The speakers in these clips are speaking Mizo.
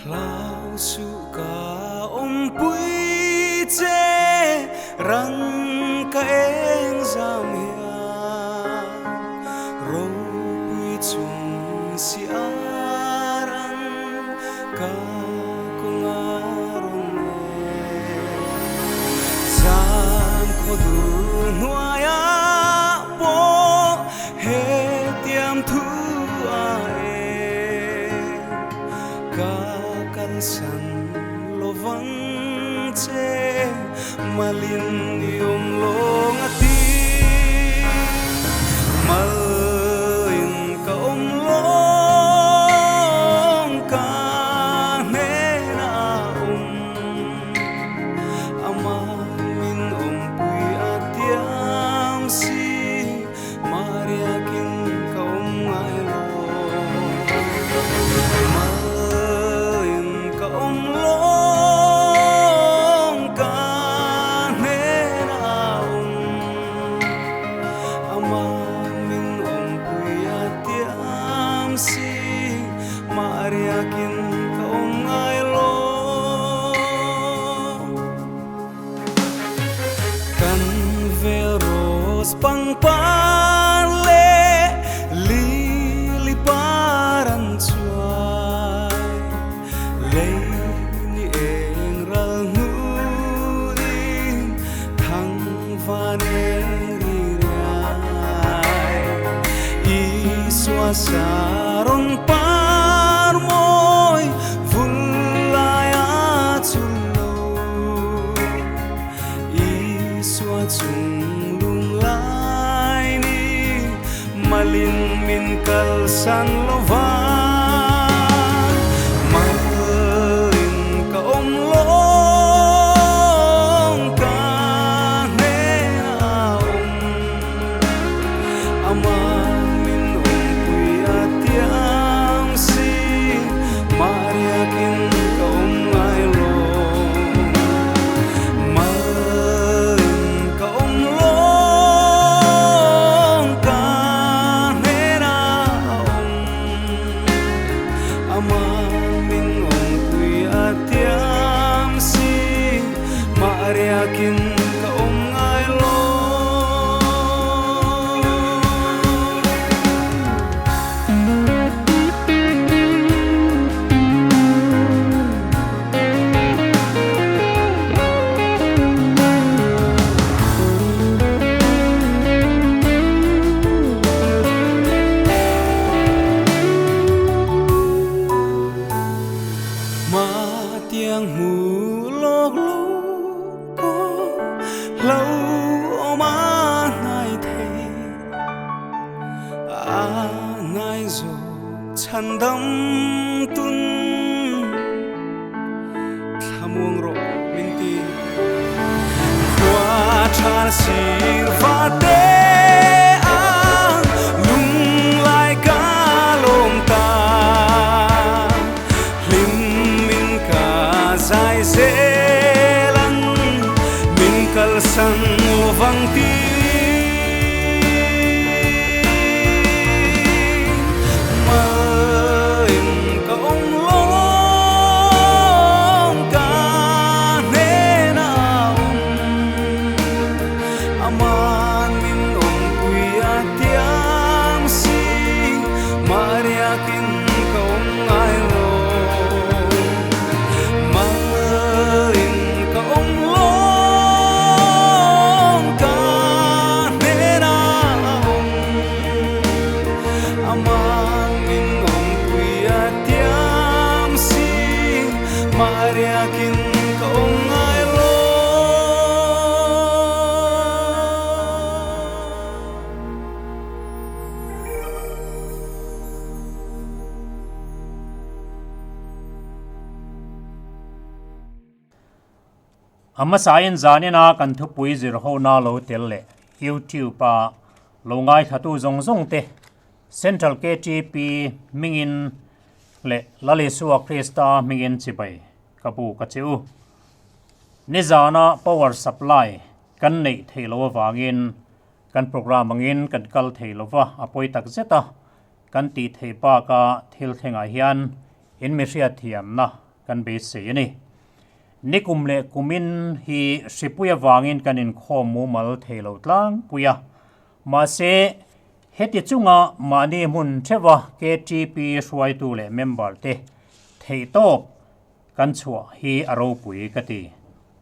Hlau suh ka awmpui che rang ka eng zam hian ropui chung si ar ang ka kawnga rawn leng. Zan khaw dur hnuaiah pawh hetiang thu a eng ka kalsan lovang che malin i awm lawng a ti. Malin ka awm lawng ka hnenah awm amah min awmpui a tiam si. Mariakin ka awm ngai lo. Malin ka awm lawng ka hnenah awm. Amah min awmpui a tiam si. Mariakin ka awm ngai lo. Kan vel rose pangpar leh lily par an chuai lei ni eng ral hnuin thang van eng ri riai Isua saron par mawi vul lai a chul lo. Isua chung lung lai ni malin min kalsan lo va. Malin ka awm lawng ka hnenah a awm. Amah min awmpui a tiang si Mariakin ka awm ngai lo. Malin ka awm lawng ka hnenah a awm. Amah min awmpui a tiang si Mariakin ka awm ngai lo. Hmatiang hmu lawk lo ko hlo awm a hnai thei a hnai zawk chhandam tun thlamuang rawh min ti. Khua tha sir va te ang lunglai ka lawm ta hlim min ka zai zel ang min kalsan lovang ti. Malin ka awm lawng ka hnenah awm aman min awmpui a tiang si Mariakin ka awm ngai lo. Malin ka awm lawng ka hnenah awm aman min awmpui a tiam si Mariakin ka awm ngai lo. A hmasain zanina kan thupui zirhona lo tel leh YouTube-a lo ngaithlatu zawng zawng te. Central KTP hmingin leh Lal Isua Krista hmingin chibai ka bu ka che u. Nizana power supply kan neih theih loh avangin kan program angin kan kal thei lova a pawi tak zet a, kan tih theih baka thil thlengah hian in mi hriatthiamna kan beisei a ni. Nikum leh kumin hi hripui avangin kan inkhawm mumal thei lo tlangpui a, mahse heti chunga mahni hmun theuha KTP hruaitu leh member te theihtawp kan chhuah hi a ropui ka ti.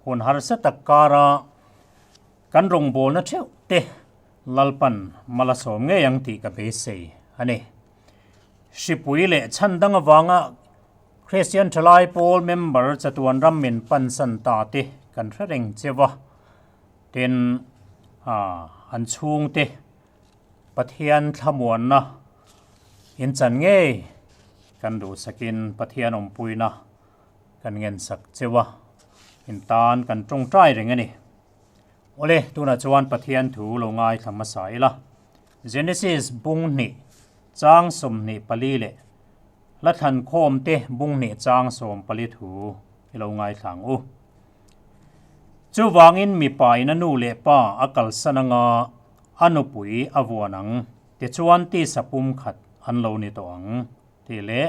Hun harsa tak kara kan rawngbawlna theuh te Lalpan mal a sawm ngei ang tih ka beisei a ni. Hripui leh chhan dang avanga Kristian Thalai Pawl member chatuan ram min pansan ta te kan hre reng cheu a, tin an chhungte Pathian thlamuanna in chan ngei kan duhsakin Pathian awmpuina kan ngensak cheu a, in tan kan tawngtai reng a ni. Awle, tunah chuan Pathian thu lo ngaithla hmasa ila. Genesis bung hnih chang 24 leh Hla thlankhawm te bung hnih chang 14 thu i lo ngaithla ang u. Chuvangin mipa in a nu leh pa a kalsan anga a nupui a vuan ang, tichuan tisa pum khat an lo ni tawh ang, tih leh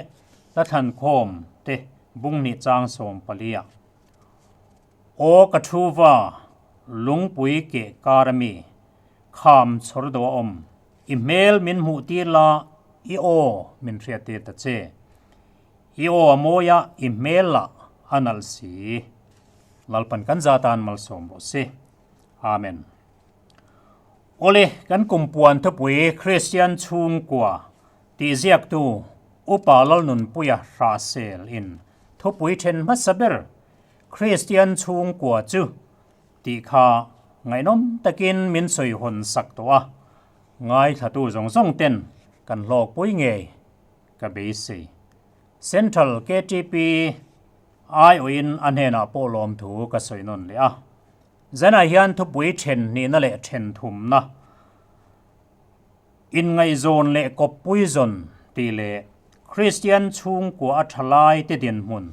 hla thlankhawm te bung hnih chang 14 ah. Aw ka thu va, lungpui keh kar ami, kham chhawr deuh a awm. I hmel min hmuh tir la, i aw min hriat tir ta che. I aw a mawi a, i hmel lah a nalh si. Lalpan kan za tan malsawm rawh se. Amen. Awle, kan kumpuan thupui Kristian chhungkua tih ziaktu Upa Lalnunpuia Hrahsel in thupui then hmasa ber Kristian chhungkua chu tih kha ngaihnawm takin min sawi hawn sak tawh a, ngaithlatu zawng zawng ten kan hlawkpui ngei ka beisei. Central KTP aiawhin a hnenah pawh lawmthu ka sawi nawn leh a. Zanah hian thupui then hnihna leh then thumna, inngaihzawn leh kawppui zawn tih leh Kristian chhungkua a tha lai te dinhmun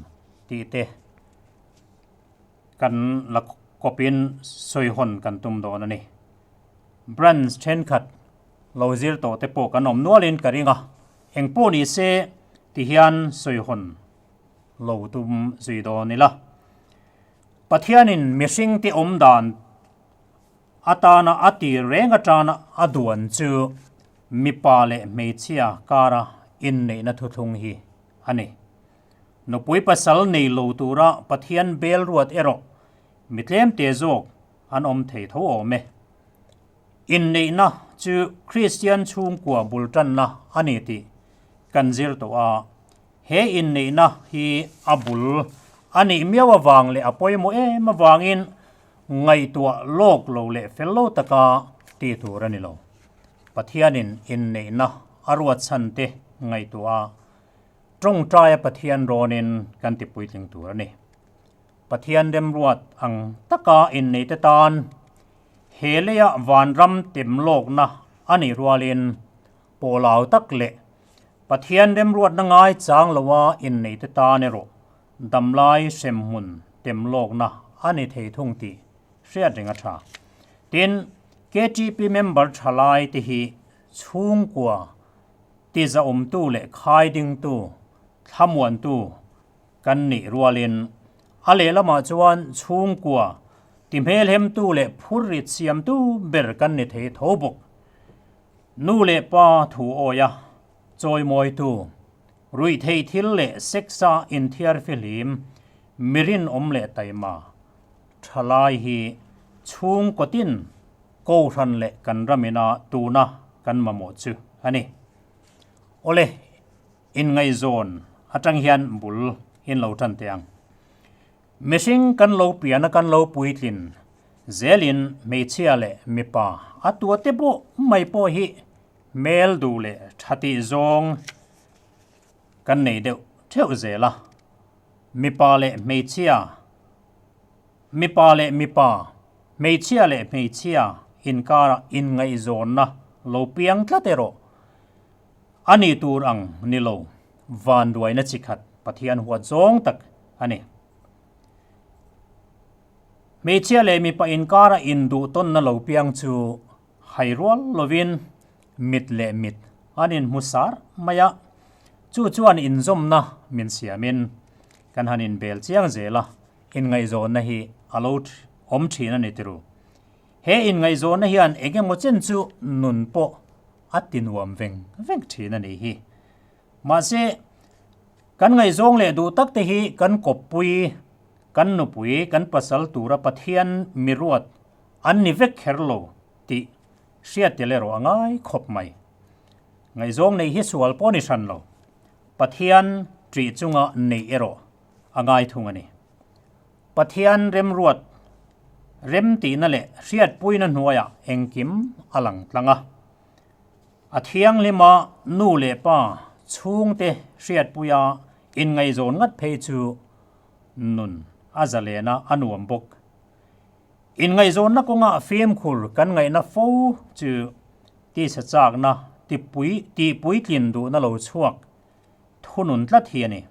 tih te, Kan la kawpin sawihawn kan tum dawn a ni. Branch thenkhat lo zir tawh te pawh kan awm nualin ka ring a, eng pawh ni se ti hian sawihawn lo tum zui dawn ila. Pathianin mihring te awm dan atana a tir reng atana a duan chu mipa leh hmeichhia kara inneihna thuthlung hi a ni. Nupui pasal nei lo tura Pathian bel ruat erawh mi tlemte zawk an awm thei tho awm e. Inneihna chu Kristian chhungkua bul tanna a ni tih kan zir tawh a, he inneihna hi a bul a nih miau avang leh a pawimawh em avangin ngaihtuah lawk lo leh fel lo taka tih tur a ni lo. Pathianin inneihna a ruat chhan te ngaihtuah a, Tawngtaia Pathian rawnin kan ti puitling tur a ni. Pathian remruat ang taka inneite tan he leia vanram tem lawkna a nih rualin pawhlau tak leh Pathian remruatna ngai chang loa inneite tan erawh damlai hremhmun tem lawkna a ni thei thung tih hriat reng a tha. Tin, KTP member thalai te hi chhungkua Tizaawmtu leh khaidingtu, thlamuantu kan nih rualin a lehlamah chuan chhungkua tihmelhemtu leh phurrit siamtu ber kan ni thei tho bawk. Nu leh pa thu awia chawimawitu, ruihthei thil leh sex-a inthiar fihlim, mirinawm leh taima thalai hi chhungkaw tin Kohhran leh kan ramina tuna kan mamawh chu a ni. Awle, inngaihzawn atang hian bul in lo tan teh ang. Mihring kan lo piana kan lo puitlin zelin hmeichhia leh mipa a tuate pawh mai pawh hi hmel duh leh tha tih zawng kan nei deuh theuh zel a. Mipa leh hmeichhia Mipa leh mipa, hmeichhia leh hmeichhia inkara inngaihzawnna lo piang tlat erawh. A nih tur ang ni lo, vanduaina chi khat Pathian huat zawng tak a ni. Hmeichhia leh mipa inkara induh tawnna lo piang chu hai rual lovin mit leh mit an inhmu sar mai a, chu chuan inzawmna min siamin kan han inbel chiang zel a, inngaihzawnna hi a lo awm thin a ni tiru. He inngaihzawnna hian eng emaw chen chu nun pawh a ti nuam veng veng thin a nih hi. Mahse, kan ngaihzawng leh duh tak te hi kan kawppui, kan nupui, kan pasal tura Pathian miruat an ni vek kher lo tih hriat tel erawh a ngai khawp mai. Ngaihzawng neih hi sual pawh ni hran lo, Pathian ṭih chunga neih erawh a ngai thung a ni. Pathian remruat remtihna leh hriatpuina hnuaiah engkim a lang tlang a. A thianghlima nu leh pa chhungte hriatpuia inngaihzawn ngat phei chu nun a zalena a nuam bawk. Inngaihzawnna kawngah fimkhur kan ngaihna fo chu tisa chakna tipui tihpuitlin duhna lo chhuak thunun tlat hi a ni.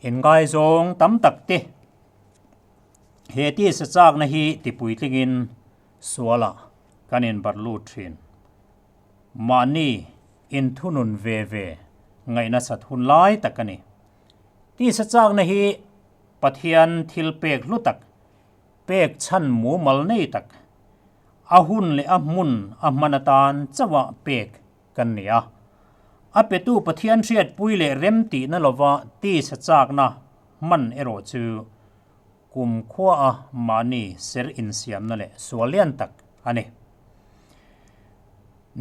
Inngaizawng tam tak te he tisa chakna hi tipuitlingin sualah kan inbarh lut thin. Mahni inthunun ve ve ngaihna sat hun lai tak a ni. Tisa chakna hi Pathian thil pek hlu tak, pek chhan mumal nei tak, a hun leh a hmun a hman atan chauha pek kan ni a. A petu Pathian hriatpui leh remtihna lova tisa chakna hman erawh chu kum khuaa mahni ser insiamna leh sual lian tak a ni.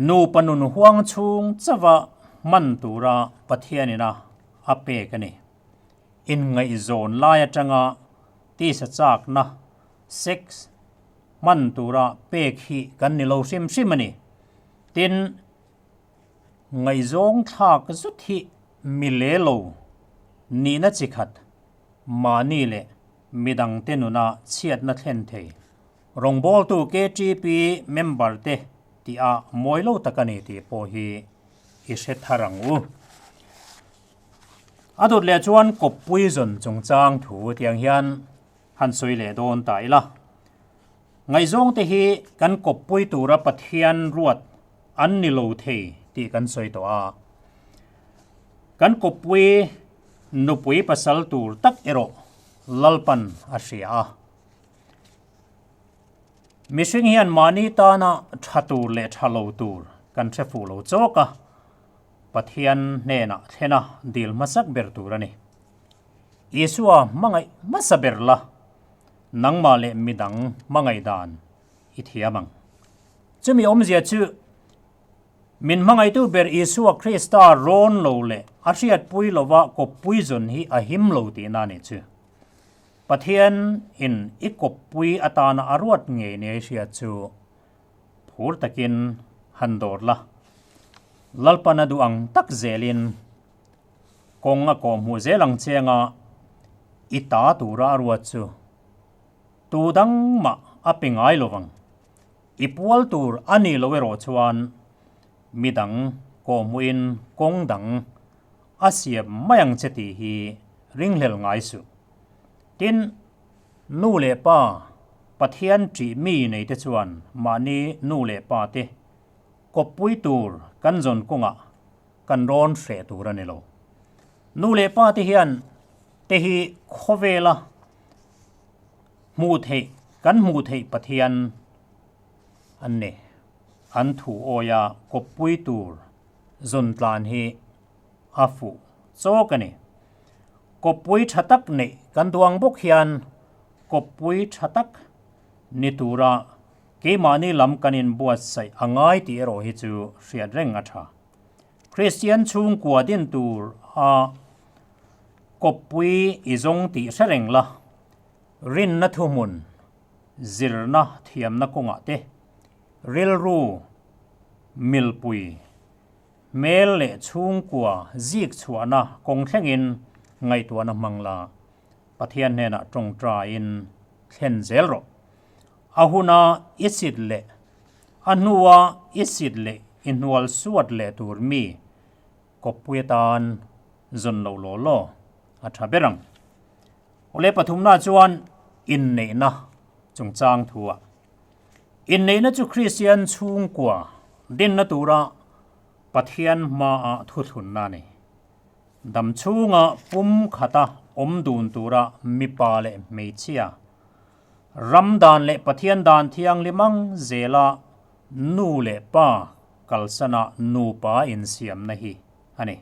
Nupa nun huang chhung chauha hman tura Pathianina a pek a ni. Inngaihzawn lai atanga tisa chakna, sex, hman tura pek hi kan ni lo hrim hrim a ni. Tin, ngaihzawng thlak zut hi mi le lo nihna chi khat mahni leh midangte nuna chhiatna thlen thei. Rawngbawltu KTP member te tih a mawi lo tak a ni tih pawh hi i hre thar ang u. A dawt leh chuan kawppui zawn chungchang thu tiang hian han sawi leh dawn ta ila. Ngaihzawng te hi kan kawppui tura Pathian ruat an ni lo thei tih kan sawi tawh a. Kan kawppui nupui pasal tur tak erawh Lalpan a hria a. Mihring hian mahni tana tha tur leh tha lo tur kan hre fuh lo chawk a, Pathian hnenah thlena dil hmasak ber tur a ni. Isua hmangaih hmasa ber la, nangmah leh midang hmangaih dan i thiam ang. Chumi awmzia chu min hmangaihtu ber Isua Krista rawn lo leh a hriatpui lova kawppui zawn hi a him lo tihna a nih chu. Pathian in i kawppui atana a ruat ngei nia i hriat chu phur takin han dawr la. Lalpan a duh ang tak zelin kawng a kawhhmuh zel ang chenga i ta tura a ruat chu tu dang mah a pe ngai lo vang. I pual tur a nih loh erawh chuan midang kawhhmuhin kawng dang a siam mai ang che tih hi ringhlel ngai suh. Tin, nu leh pa Pathian ṭih mi nei te chuan mahni nu leh pa te kawppui tur kan zawn kawngah kan rawn hreh tur a ni lo. Nu leh pa te hian te hi khawvela hmuh theih kan hmuh theih Pathian an ni. An thu awia kawppui tur zawn tlan hi a fuh chawk a ni. Kawppui tha tak neih kan duh ang bawk hian kawppui tha tak ni tura keimahni lam kan inbuatsaih a ngai tih erawh hi chu hriat reng a tha. Kristian chhungkua din tur a kawppui i zawng tih hre reng la, rinna thuhmun, zirna thiamna kawngah te, rilru milpui, hmel leh chhungkua zik chhuahna kawng thlengin ngaihtuahna hmang la, Pathian hnenah tawngtaiin thlen zel rawh. A huna i sit leh a hnua i sit leh i hnual suat leh tur mi. kawppui atan zawn loh law law a tha ber ang. Awle pathumna chuan inneihna chungchang thu ah. Inneihna chu Kristian chhungkua dinna tura Pathian hmaah thuthlunna a ni. Dam chhunga pum khata awm dun tura mipa leh hmeichhia, ram dan leh Pathian dan thianghlim ang zela nu leh pa kalsana nupa insiamna hi a ni.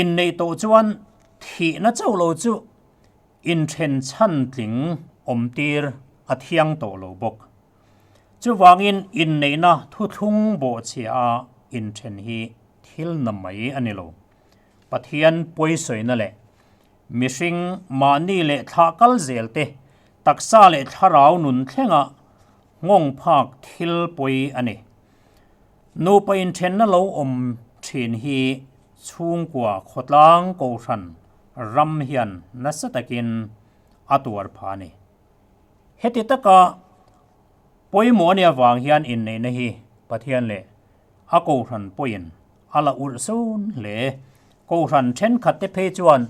Inneih tawh chuan thihna chauh lo chu inthen chhan tling awmtir a thiang tawh lo bawk. Chuvangin inneihna thuthlung bawhchhia a inthen hi thil na mai a ni lo. Pathian pawisawina leh mihring mahni leh thlah kal zel te taksa leh thlarau nun thlenga nghawng phak thil pawi a ni. Nupa inthenna lo awm thin hi chhungkua khawtlang kohhran ram hian nasa takin a tuar phah a ni. Heti taka pawimawh a nih avang hian inneihna hi Pathian leh a Kohhran pawhin a la ulh sun hle. Kohhran thenkhatte phei chuan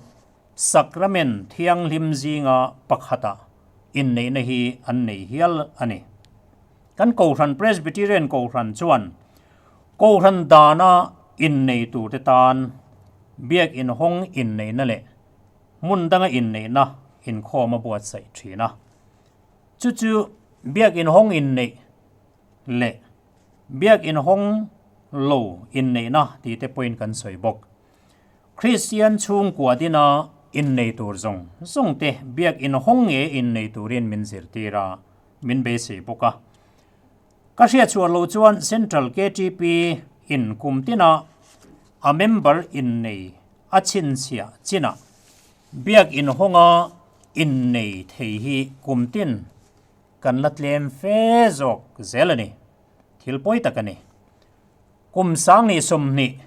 Sacrament thianghlim zinga pakhata inneihna hi an nei hial a ni. Kan Kohhran Presbyterian Kohhran chuan Kohhran dana innei turte tan Biak inhawng inneihna leh hmun danga inneihna inkhawm a buatsaih thin a. Chu chu biak inhawng inneih leh biak inhawng lo inneihna tih te pawhin kan sawi bawk. Kristian chhungkua dina innei tur zawng zawng te biak inhawng nge innei turin min zirtir a, min beisei bawk a. Ka hriatchhuah loh chuan Central KTP in kum tina a member innei a chhinchhiah chinah biak inhawnga innei thei hi kum tin kan la tlem fe zawk zel a ni. Thil pawi tak a ni. Kum sang 20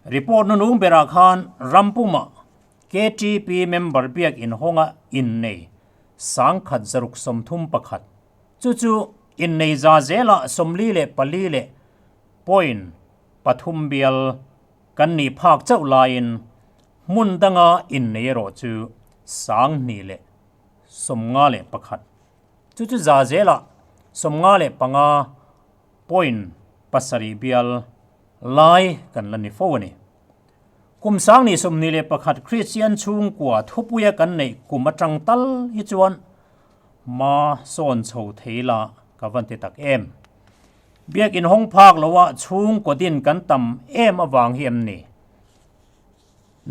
report nunung berah khan rampumah KTP member biak inhawnga innei 1631 Chu chu innei za zelah 44 leh point pathum bial kan nih phak chauh laiin hmun danga innei erawh chu 251. Chu chu za zelah 55 point pasarih bial lai kan la ni fo a ni. Kum 2021 Kristian chhungkua thupuia kan neih kum atang tal hi chuan Hma sawn chho thei la ka van ti tak em. Biak inhawng phak lo ah chhungkaw din kan tam em avang hi em ni?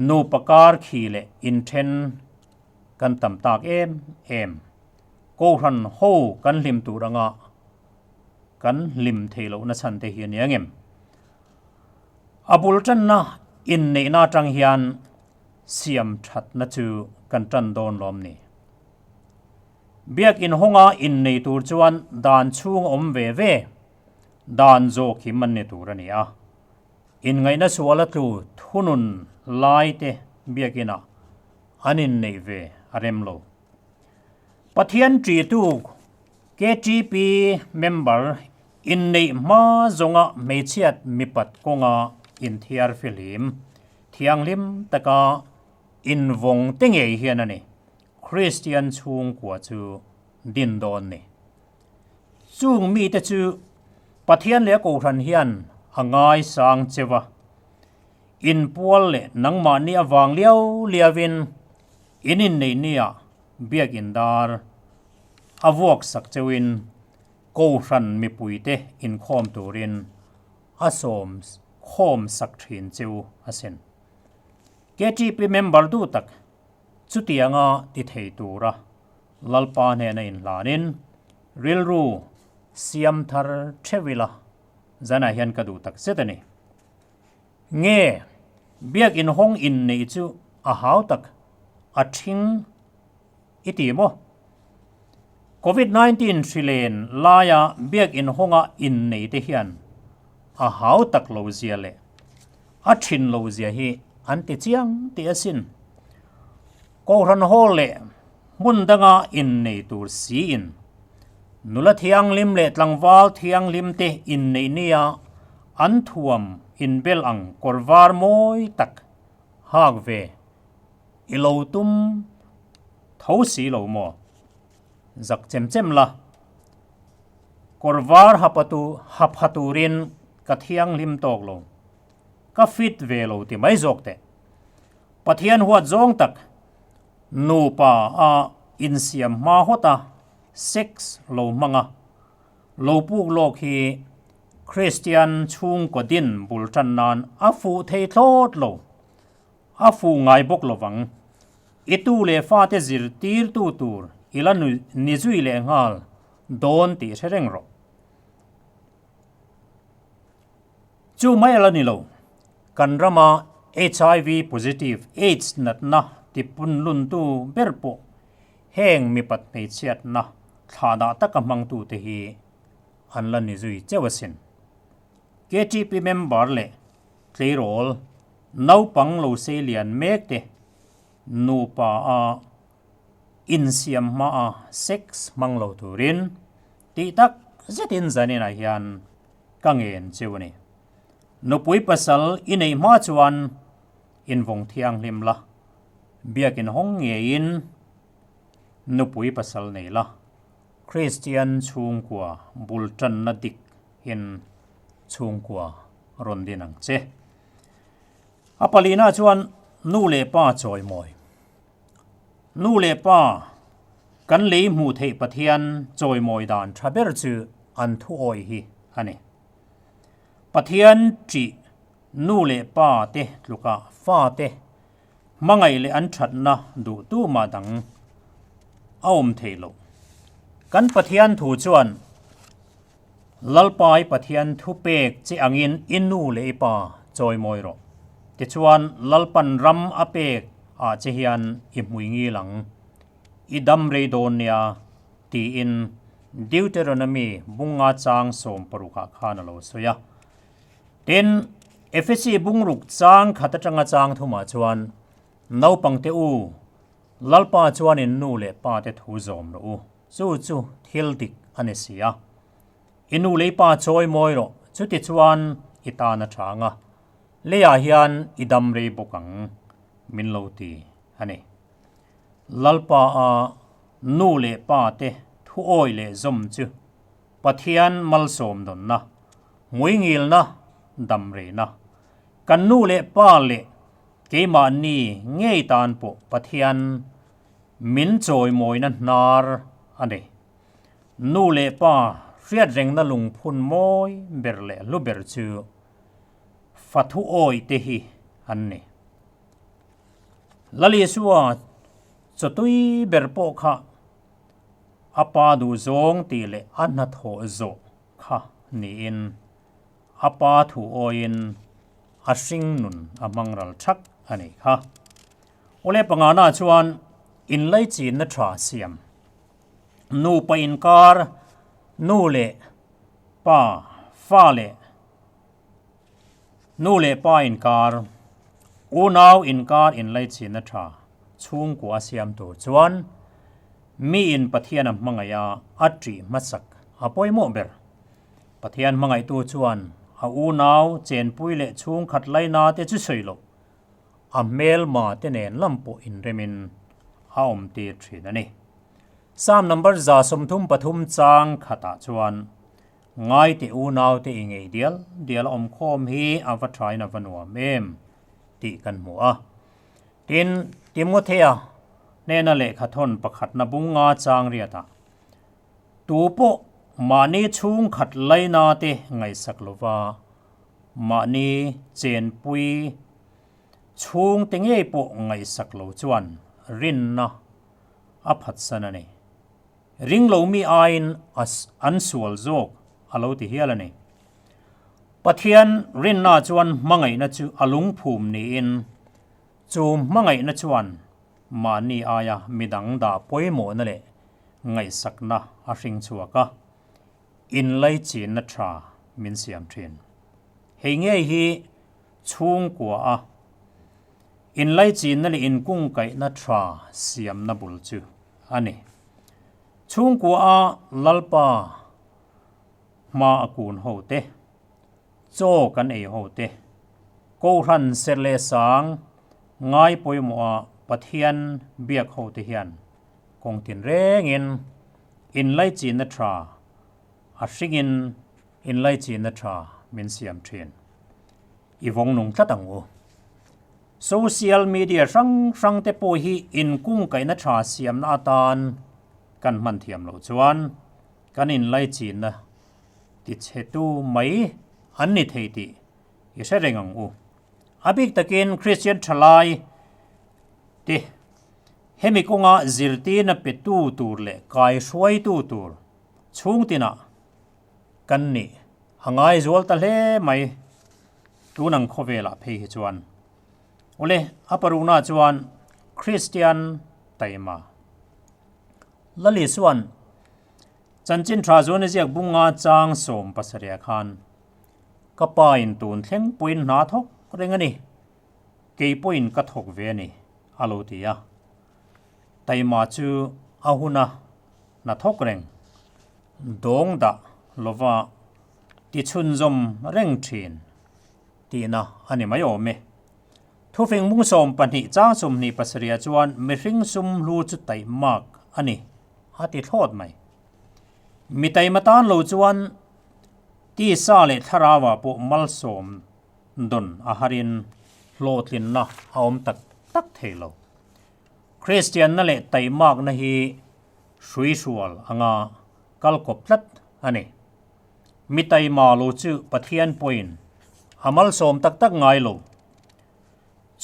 Nupa kar khi leh inthen kan tam tak em em. Kohhran ho kan hlim tur anga kan hlim thei lohna chhan te hi a ni ang em? A bul tanna inneihna atang hian siam thatna chu kan tan dawn lawm ni? Biak inhawnga innei tur chuan dan chhung a awm ve ve, dan zawk hi man ni tur a ni a. Inngaihna sual a tlu thunun lai te biakinah an inneih ve a rem lo. Pathian ṭihtu KTP member inneih hma zawnga hmeichhiat mipat kawnga inthiar fihlim thianghlim taka invawng te ngei hian a ni. Kristian chhungkua chu din dawn ni. Chung mite chu Pathian leh a Kohhran hian a ngaisang cheu a, inpual leh nangmahni avang liau liauin in inneih nia biakin dar a vuak sak cheuin Kohhran mipuite inkhawm turin a sawm khawm sak thin cheu asin. KTP member duh tak Chutianga ti thei tura Lalpa hnena inhlanin rilru siam thar theuh ila zanah hian ka duh tak zet a ni. Nge biak inhawng inneih chu a hau tak a thing i ti maw? Covid 19 hrilen laia biak inhawnga innei te hian a hau tak lo zia leh a thin lo zia hi an ti chiang tih asin. Kohhran hall leh hmun danga innei tur siin nula thianghlim leh tlangval thianghlim te inneih nia. An thuam inbel ang kawr var mawi tak hak ve i lo tum tho si lo maw? Zak chem chem la. Kawr var hapatu hapha turin ka thianghlim tawk lo. Ka fit ve lo ti mai zawk teh. Pathian huat zawng tak nupa a insiam hma hawt a sex lo hmang a, lo puk lawk hi Kristian chhungkaw din bul tan nan a fuh thei thlawt lo. A fuh ngai bawk lovang. I tu leh fate zirtirtu tur i la ni zui leh nghal dawn tih hre reng rawh. Chu mai a la ni lo, kan rama HIV positive AIDS natna tipunluntu ber pawh heng mipat hmeichhiatna thlahdah taka hmangtute hi an la ni zui cheu asin. KTP member leh tleirawl naupang lo sei lian mek te nupa a insiam hma a sex hmang lo turin tih tak zetin zaninah hian ka ngen cheu a ni. Nupui pasal i neih hma chuan invawng thianghlim la, biakin hawng ngeiin nupui pasal nei la, Kristian chhungkua bul tanna dik in chhungkua rawn din ang che. A palina chuan nu leh pa chawimawi. Nu leh pa kan lei hmuh theih Pathian chawimawi dan tha ber chu an thuawi hi a ni. Pathian ṭih nu leh pa te tluka fate hmangaih leh an ṭhatna duh tumah dang a awm thei lo. Kan Pathian thu chuan Lalpai Pathian thupek che angin i nu leh i pa chawimawi rawh. Tichuan Lalpan ram a pek ah che hian i hmui ngil ang. I dam rei dawn nia tiin Deuteronomy bunga chang 16 ah khan a lo sawi a. Tin, Efesi bungruk chang khat atanga chang thumah chuan naupangte u, Lalpa chuan in nu leh pa te thu zawm rawh u, chu chu thil dik a ni si a. I nu leh i pa chawi mawi rawh, chuti chuan i tan a tha ang a, leiah hian i dam rei bawk ang, min lo ti a ni. Lalpa a nu leh pa te thu awi leh zawm chu Pathian malsawm dawnna, hmuingilna, dam reina, kan nu leh pa leh keimahni ngei tan pawh Pathian min chawimawina hnar a nei. Nu leh pa hriatrengna lungphun mawi ber leh hlu ber chu fathu awi te hi an ni. Lalisua chawtui ber pawh kha a pa duhzawng tih leh a hnathawh zawh kha niin a pa thu awiin a hring nun a hmang ral thak a nih kha. Awle pangana chuan inlaichinna tha siam nupa inkar nu leh pa fa leh nu leh pa inkar unau inkar inlaichinna tha chhungkua siam tur chuan mi in Pathian a hmangaih a a ṭih hmasak a pawimawh ber. Pathian hmangaihtu chuan a unau chenpui leh chhungkhat laina te chu sawi loh, a hmelma te nen lam pawh inremin a awm tir thin a ni. Psalm number 133 chang khatah chuan, Ngaite unaute i ngei dial dial a awmkhawm hi a va thain a va nuam em tih kan hmu a. Tin, Timothea hnena lehkhathawn pakhatna bunga chang riatah, Tu pawh mahni chhungkhat laina te ngaihsak lova mahni chenpui chhungte ngei pawh ngaihsak lo chuan rinna a phatsan a ni. Ring lo mi aiin an sual zawk a lo ti hial a ni. Pathian rinna chuan hmangaihna chu a lungphum niin chu hmangaihna chuan mahni aia midang dah pawimawhna leh ngaihsakna a hring chhuak a, inlaichinna tha min siam thin. Hei ngei hi chhungkua a inlaichinna leh inkungkaihna tha siamna bul chu a ni. Chhungkua a Lalpa hma a kun ho te. Chaw kan ei ho te. Kohhran serh leh sang ngai pawimawha Pathian biak ho te hian kawng tinrengin inlaichinna tha a hringin inlaichinna tha min siam thin. I vawng nung tlat ang u. Social media hrang hrang te pawh hi inkungkaihna tha siamna atan kan hman thiam loh chuan kan inlaichinna tichhetu mai an ni thei tih i hre reng ang u. A bik takin Kristian thalai te hemi kawnga zirtirna petu tur leh kaihruaitu tur chhungtinah kan nih a ngaizual ta hle mai tun ang khawvelah phei hi chuan. Awle, a paruknaah chuan Kristian taima Lali chuan Chanchin tha zuan i ziak bunga chang 17 khan ka pa in tun thleng pawhin hna thawk reng a ni, kei pawhin ka thawk ve a ni a lo ti a. Taima chu a hun a hna thawk reng, dawng dah lova ti chhunzawm reng thin tihna a ni mai awm e. Thufing mung 12 chang 27 chuan mihring sum hlu chu taihmak a ni a ti thlawt mai. Mi taima tan lo chuan tisa leh thlarauah pawh malsawm dawn a harin hlawhtlinna a awm tak tak thei lo. Kristianna leh taihmakna hi hruihrual anga kal kawp tlat a ni. Mi taima lo chu Pathian pawhin a malsawm tak tak ngai lo.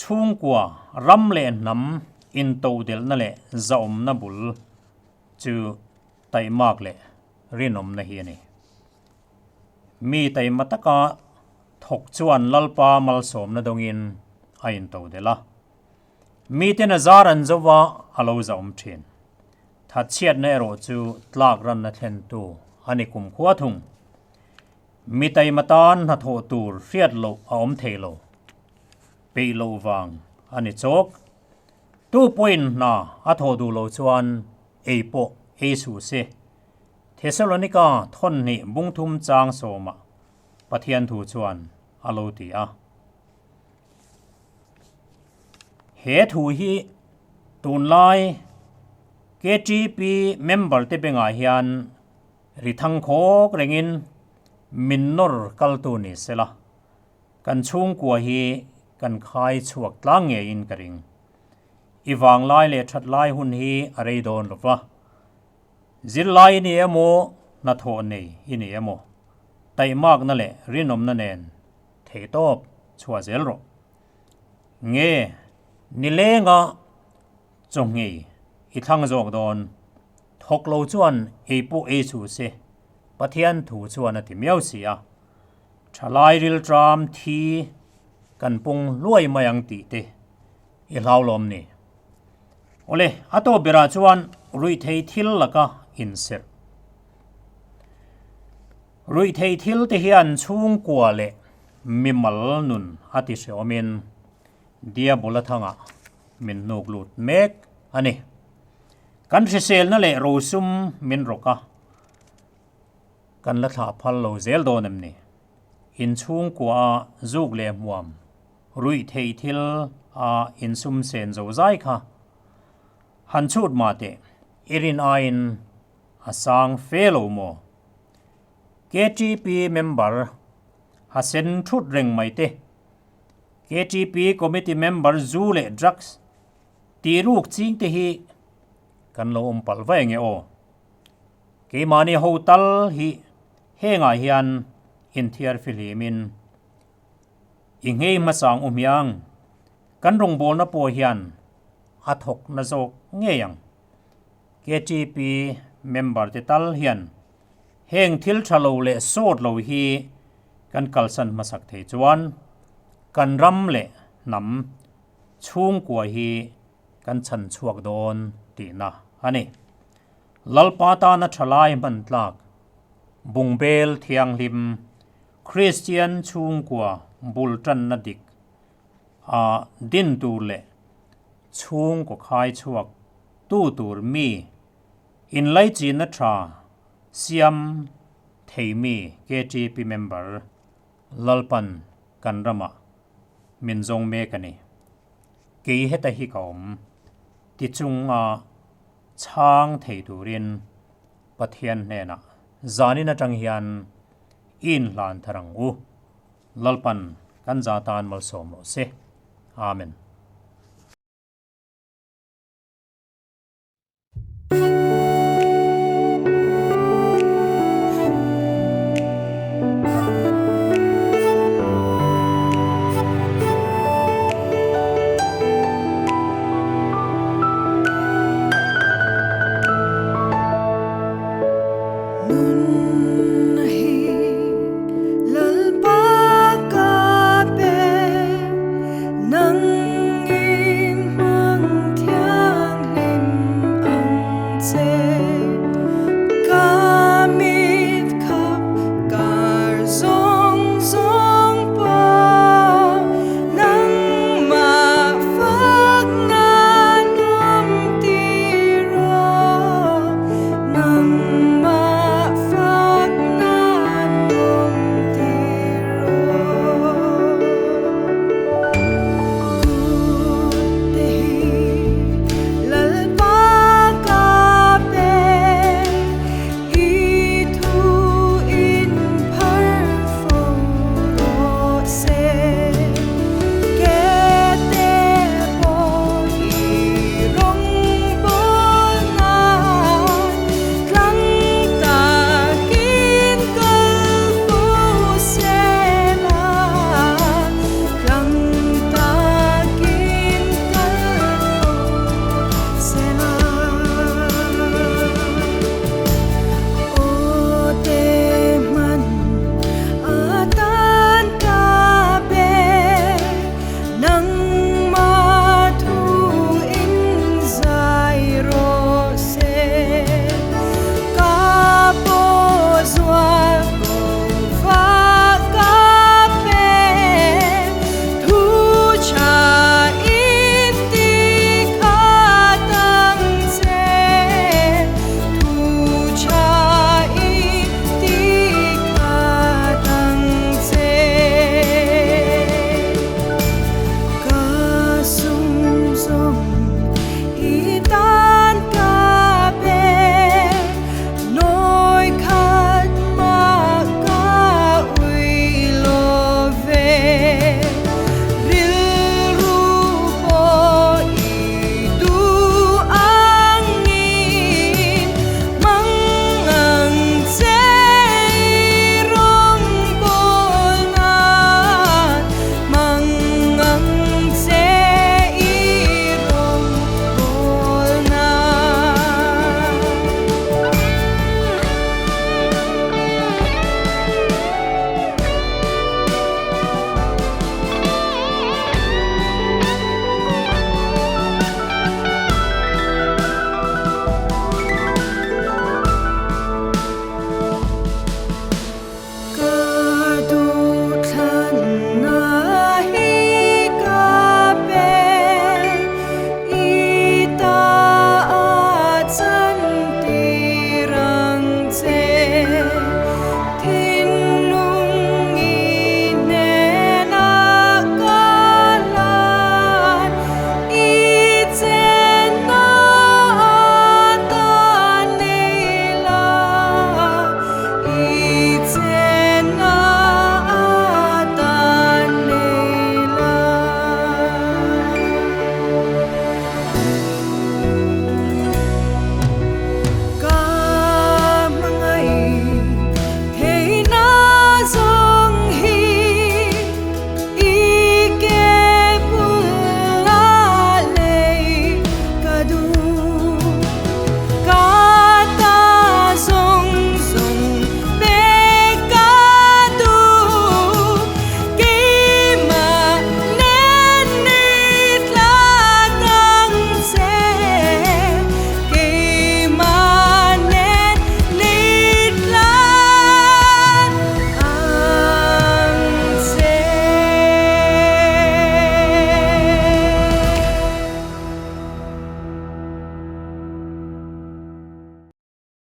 Chhungkua, ram leh hnam intodelhna leh zahawmna bul chu taihmak leh rinawmna hi a ni. Mi taima taka thawk chuan Lalpa malsawmna dawngin a intodelh a. Miten a zar an zo va, a lo zahawm thin. Thatchhiatna erawh chu tlak ranna thlentu a ni kumkhua thung. Mi taima tan hnathawh tur hriat loh a awm thei lo. Peih loh vang a ni chawk. Tu pawhin hna a thawh duh loh chuan ei pawh ei suh se. Thesalonika thawnhnih bungthum chang sawmah Pathian thu chuan a lo ti a. He thu hi tunlai KTP member te bengah hian ri thang khawk rengin min nawr kaltu ni sela, kan chhungkua hi kan khai chhuak tlang ngeiin ka ring. I vanglai leh that lai hun hi a rei dawn lo va. Zirlai i ni emaw, hnathawh nei i ni emaw, taihmakna leh rinawmna nen theihtawp chhuah zel rawh. Nge nilenga chawngei i thlang zawk dawn, thawk lo chuan ei pawh ei chu se, Pathian thu chuan a ti miau si a. Thalai rilṭam thi kan pung hluai mai ang tih te i hlauhlawm ni. Awle, a tawp berah chuan ruihthei thil laka inserh. Ruihthei thil te hian chhungkua leh mimal nun a ti hreawmin Diabola thangah min hnuk lut mek a ni. Kan hriselna leh rosum min rawk a, kan la thlah phal lo zel dawn em ni? Inchhungkua a zuk leh hmuam ruihthei thil a insum sen zo zai kha han chhut mah teh i rin aiin a sang fe lo maw? KTP member ha sen thut reng mai te, KTP committee member zu leh drugs tih ruk ching te hi kan lo awm palh va enge aw? Keimahni ho tal hi hengah hian inthiar fihlimin i nghei hmasang u hmiang, kan rawngbawlna pawh hian a thawk na zawk ngei ang. KTP member te tal hian heng thil tha lo leh sawt lo hi kan kalsan hmasak thei chuan kan ram leh hnam chhungkua hi kan chhan chhuak dawn tihna a ni. Lalpa tana thalai hman tlak, bungbel thianghlim, Kristian chhungkua bul tanna dik a din tur leh chhungkaw khai chhuak tu tur mi inlaichinna tha siam thei mi KTP member. Lalpan kan ramah min zawng mek a ni. Kei heta hi ka awm. Ti chunga chhang thei turin Pathian hnenah zanin atang hian i inhlan thar ang u. Lalpan kan za tan malsawm rawh se. Amen.